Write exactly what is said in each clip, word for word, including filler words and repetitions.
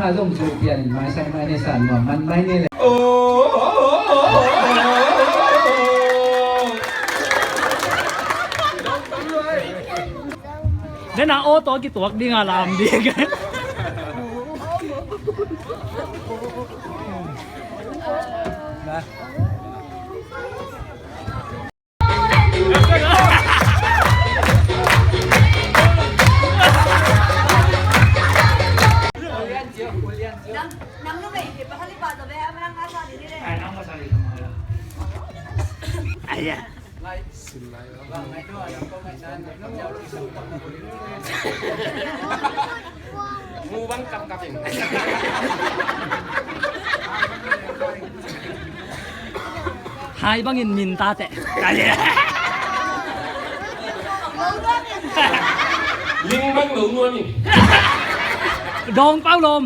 A zong cu pian in mai sai mai ni san nuam man mai ni le. Dena aw tawh kituak ding a lam ding. Mu bang kapkap in. Hai bangin min ta teh. Ling bang lo nuam in. Dawng pau lawm.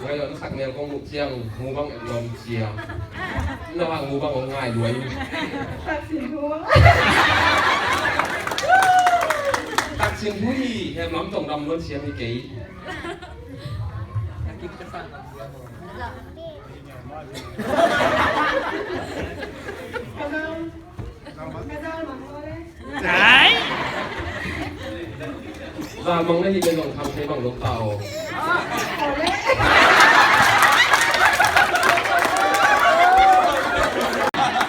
Ngai lo, sak nel kong muh ciang mu bang em lom ciang. Na hang mu bang ong ngai luai. Taksin hu. Taksin hu hi, hem lam tong dam luan siam hi kei. Ai. Za mang na hi le zong tham thei bang lok ta o.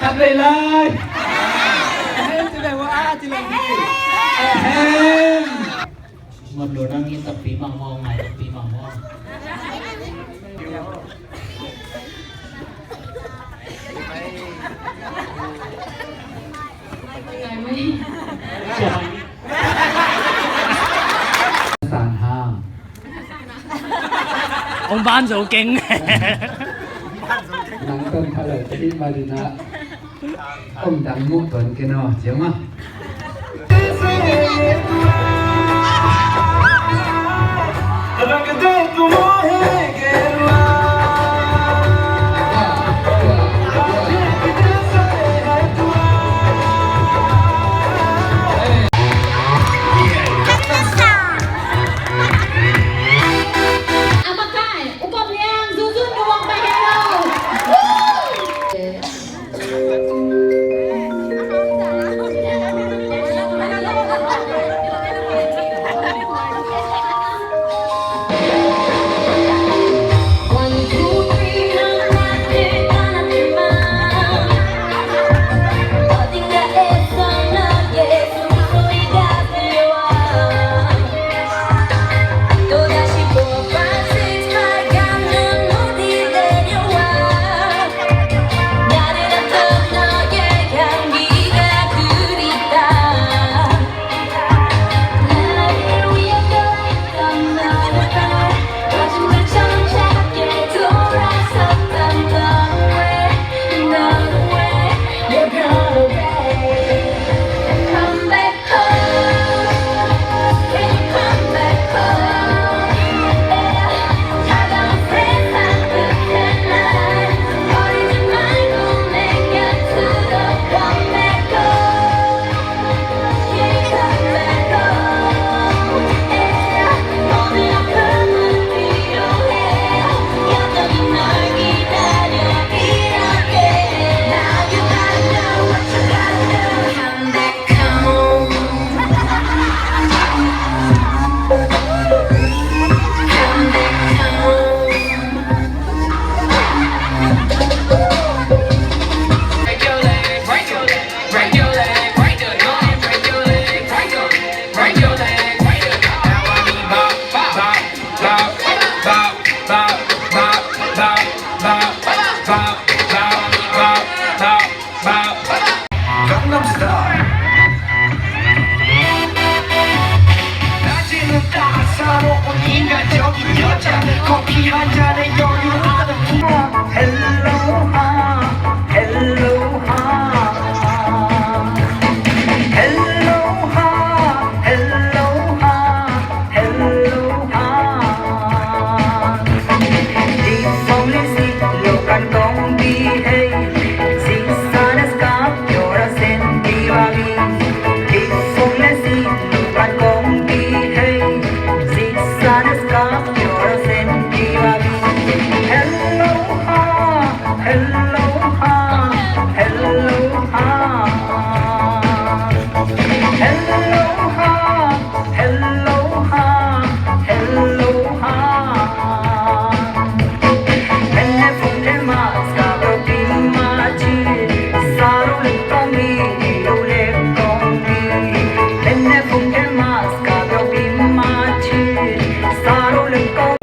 Tham thei lai. Ahem, ci le wa a, ci le hi. Ahem. Ngam lo nang in takpi mahmah, ngai takpi mahmah. San hang. Ong ban zo keng. Nang ton kha lo te hi ma dina. Om dang mu ton keno, ciang ma. A makai, U Kom Liang, Zuzun Nuang, Pai Helo.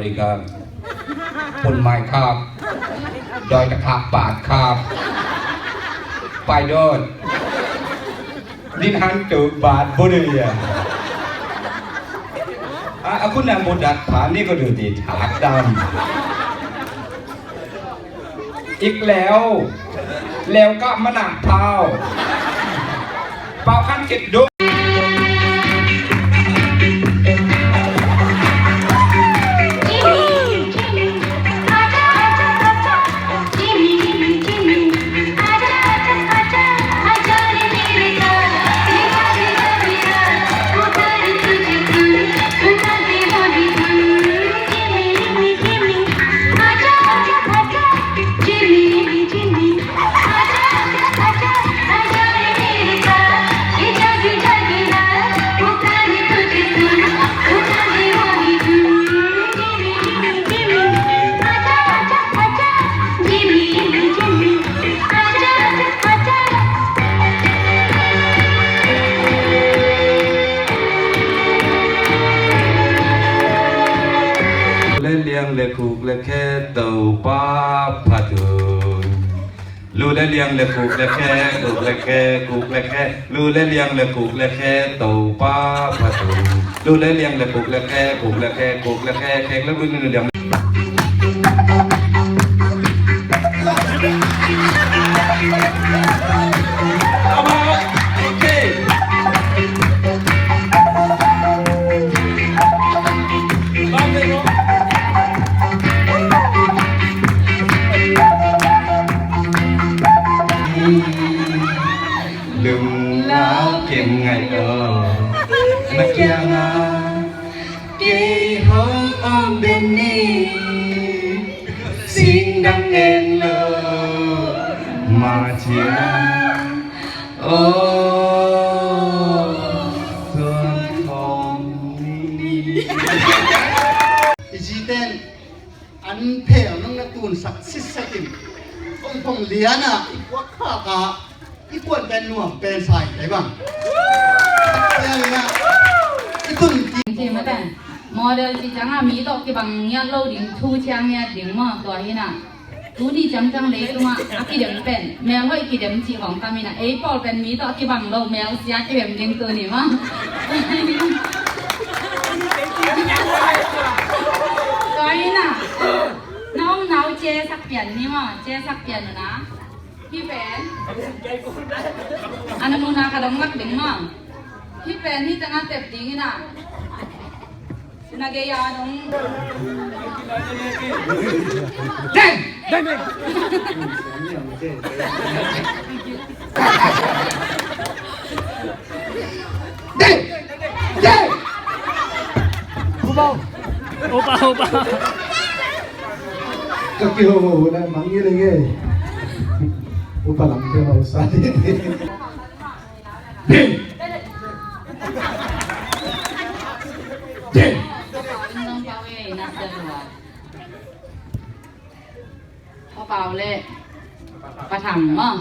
บริการ ปนไม้ครับ ดอยตะขาบปาดครับ ไปโดด Din han tu bat bu du ya. A, a kun nan bu dat pa ni ko du di thak dam. Ik leo. Leo ka manak pau. Pau kan kit du. Lu le liang le kuk le khe Topa phat un. Lu le liang le kuk le khe, kuk le khe, kuk le khe. Lu le liang le kuk le khe Topa phat un. Lu le liang le kuk le khe, kuk le khe, kuk le khe, khe le bu le liang. Lunglau kem ngai lo na kiangah. Kei hong om den ni, singdang en lo, ma cia. Oh, tuan hong ni. I citen an phel nong na tunsak sitsakin, hong phong liana i kuak khaka. I puan pen nuam pen sai kei bang. Sia ina. I tun ki. Ci mate. Model ci cianga mi tawh kibang ngiat lo ding, thu ciang ngiat ding maw, tua hina. Tuni ciangciang leitunga a kidem pen mel hoih kidem ci hong tam ina. Ei pawl pen mi tawh kibang lo, mel sia kidem ding tuni maw. Tua hina. Na om nau ce sak pian ni maw, ce sak pian na. Hih pen a namuna ka dong lak ding maw. Hih pen hih tengah tep ding ina. Na gei a dong. Deng! Deng, deng! Deng! Deng! Upa, upa, upa. Ka kiho ho na mang ye lenge. Upa lam te ho sa. Ding! Ding! Pa Pau le Pa Thang maw.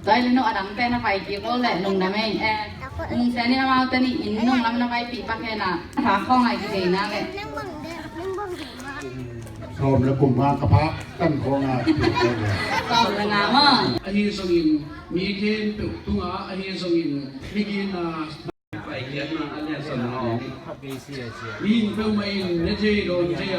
Tua hi le no a dang pen a pai kik lo le lungdam ei. Eh, Mungsen in amaute nih in nung lam na paipih pak hen a, tha khawng a i kithei na le. Sawm le kum nga ka phak tan khawng a. Sawm le nga maw. Ahi zongin mi khempeuh tungah, ahi zongin mi gina, mi in peuhmah in ne thei dawn thei a.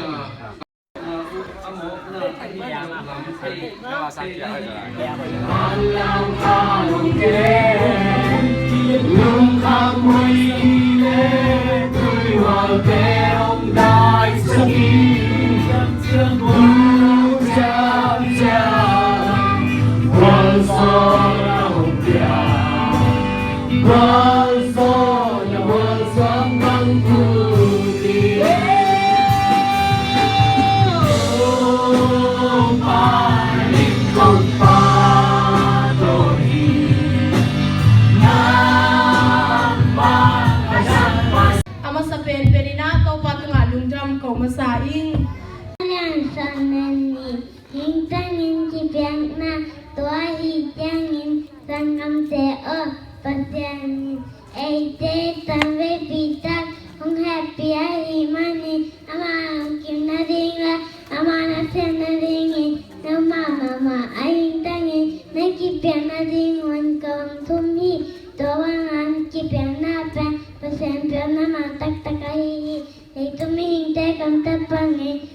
Sang veipi tak hong hehpih ahih manin amah hong kim nading le amah nasem nadingin nangmah mahmah a hing tangin na kipiak nadingun kong thum hi. Tua bangin kipiakna pen Pasian piakna mang taktak ahi hi. Leitung mihingte kamtat bangin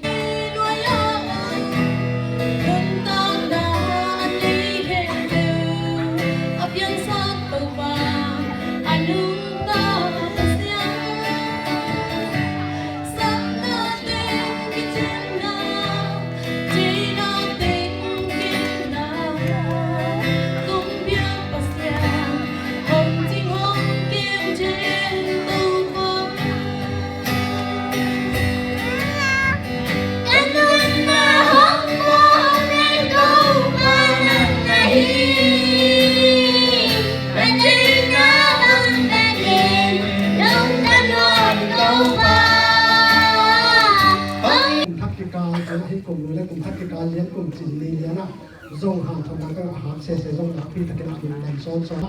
Kum thak kikal, kum thak kikal lian kum cin ni lian ah zong hanthotna ka ngah hak sese zong nakpi takin a kum dan sawnsawn.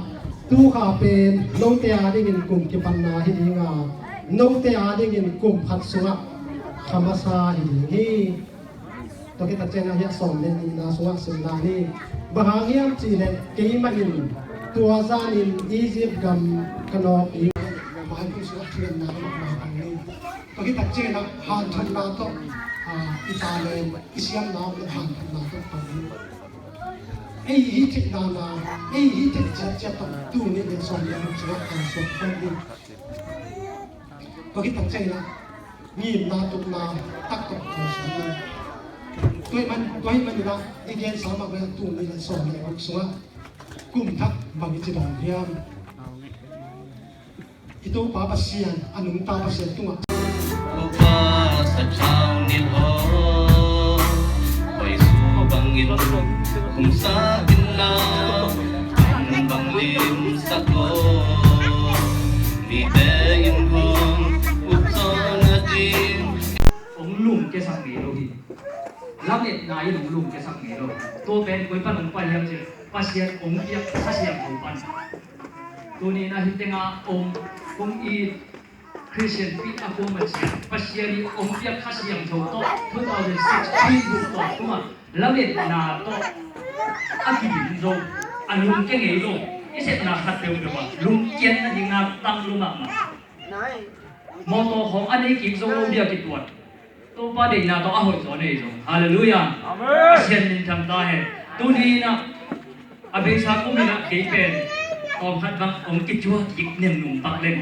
Tu kha pen note a dingin kum kipatna hi ding a, note a dingin kum khat sungah kha masa hi ding hi. Tua khit tak ciangin a hiah sawm le nihna sungah simna ni. Bang hang hiam cihleh keimah in tua zanin Egypt gam ka nawk ding. Maikum sungah thulenna ka mah mah ni. Tua khit tak ciangin a hanthotna tawh, ah, i talent i siamna om lo hanthotna tawh pang hi. Ei hih theih dan a, ei hih theih ciatciat tawh tuni in sawm le guk sungah kan suak khawm ding. Tua khit tak ciangin a ngimna tukna tak tawh kan suak ding. Tua ahih man, tua ahih manin a i gensa mah bel tuni in sawm le guk sungah kum thak bang i ci dawng hiam? I Topa Pasian, a nungta Pasian tungah. Topa sathau nilh aw, Jesu bangin kumsa inla, an bang limsak aw, mite in hong upzaw nading. Hong lungkiasak ngei lo hi. Lametna in hong lungkiasak ngei lo. Tua pen koi pan hong pai hiam cih leh Pasian hong piak Kha Siangtho pan. Tuni in a hih tengah om hong it Christian pi a kuama ciat Pasian in hong piak Kha Siangtho tawh two thousand sixteen buk tawh tungah lametna tawh a kidim zo, a lungkia ngei lo. I sepna khat peuhpeuh ah lungkiat nading a tang lo mahmah. Mawtaw khawng a nei kik zo lo ding a kituat. Topa deihna tawh a hoih zaw nei zong. Halleluiah. Amen. Pasian minthang ta hen. Tuni in a, a beisa kum in a kei pen tawm khat bang hong kicuak kik nem nung pak leng.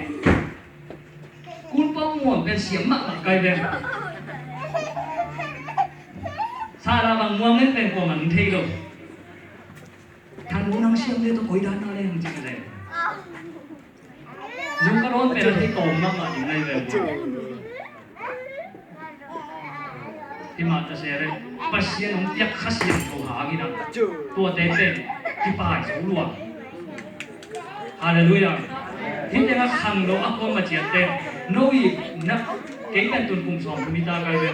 Kulpau muam pen siam mahmah kai leng. Sala bang muam leng pen kuaman thei lo. Than nang siam le tawh koi dan na leng cik leng. Zung ka rawn pen a thei tawm mahmah ding nai ve. Himah ta se le Pasian hong piak Kha Siangtho hangin a tuate pen kipai zo lua. Halleluiah. Hih tengah khang lo a kuama ciatte no i na kei pen tun kum sawm kum i ta kai ve.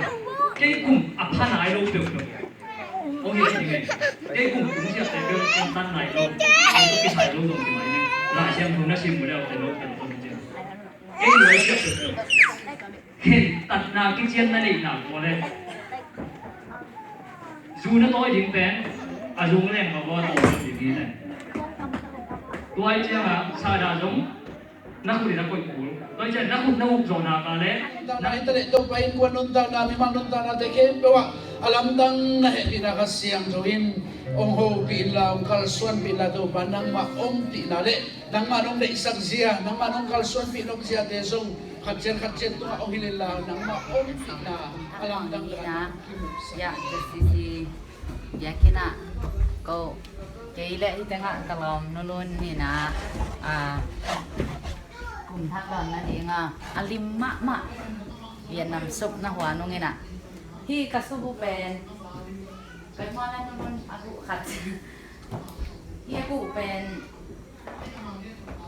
Kei kum a pha nai lo peuhpeuh. Ong hi ding e. Kei kum kum siate bel ken tan nai lo. Ong kisai lo zong ki mai ni. Lai Siangtho na sim mu leu te lo te lo ong hi ding. Kei lo siate bel. Ken tatna kician na neihna ko le. Zu na tawi ding pen a zung leng ka bawl tawi ding hi le. Tuai ciang a sa da zong na khut in a koih kul. Tua ciang na khut na uk zawhna ka le. Nuntakna internet Topa in kuan nuntakna, mimal nuntakna te khempeuh ah a lamdang na hehpihna Kha Siangtho in hong hopih inla, hong kalsuanpih inla, Topa nangmah ompihna le nangmah nong deihsak zia, nangmah nong kalsuanpih nop ziate zong khat ciat khat ciat tungah hong hilh inla, nangmah ompihna a lamdang. Ina, ya, J C C biakinn ah ko kei le hih tengah ka lawm Nu Lun in a, a, kum thak dawn nading a, a lim mahmah Vietnam sup na hua nung in a, hih ka sup uh pen, ka hua le Nu Lun a guh khat. Hih a guh pen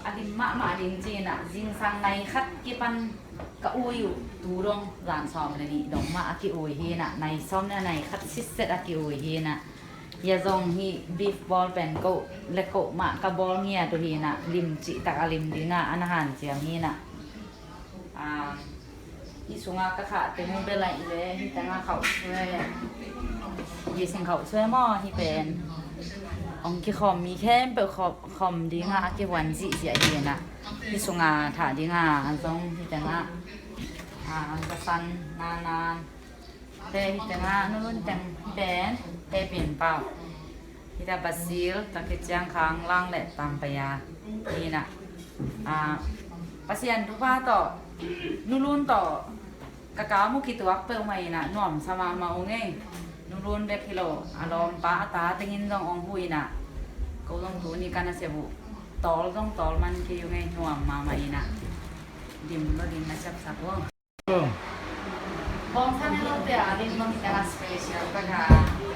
a lim mahmah ding ci-in ah, zingsang nai khat kipan ka ui uh, tu dong zan sawm le nih dong mah a ki-ui hi-in ah, nai sawm le nai khat sitset a ki-ui hi-in ah, hia zong hih beef ball pen koh le koh mah ka bawl ngiat uh hi-in ah, lim cihtak a lim ding ah, a na hanciam hi-in ah, A, hih sungah ka khah teng uh bel ahih leh hih tengah khauhsuai, Gising khauhsuai maw, hih pen hong kikhawm, mi khempeuh khawm, khawm dingah a kihuan zihziah hi inah, hih sungah thah dingah a zong hih tengah, a, ka san nanan te, hih tengah nulun teng, hih pen te Pin Pau. Hih ta Basil, ta khit ciang Khang Lang le Tam Paya hi inah, a, Pasian thupha tawh, nulun tawh ka kam uh kituak peuhmah inah nuamsa mahmah ung ei. Nulun bek hi lo, a lawmpa a ta tengin zong hong huh inah, ko zong tuni ka nasep uh tawl zong tawl man kei ung ei, nuam mahmah inah. Dim lo ding na ciapsak uh. Bawngsa ne lote a ding bang ka na special taka,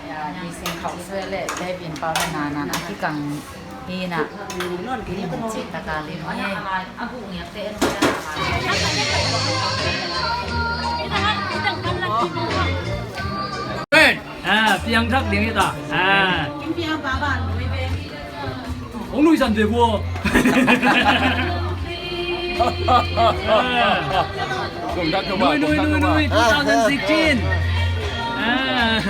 ya, Gising khauhsuai le te Pin Pau le nanan a kikang hi inah, lim cih taka lim hi. Pen, a, piangthak ding hi ta. A. Hong nuihsan ve vua. Nuih, nuih, nuih, nuih, two thousand sixteen. Ah.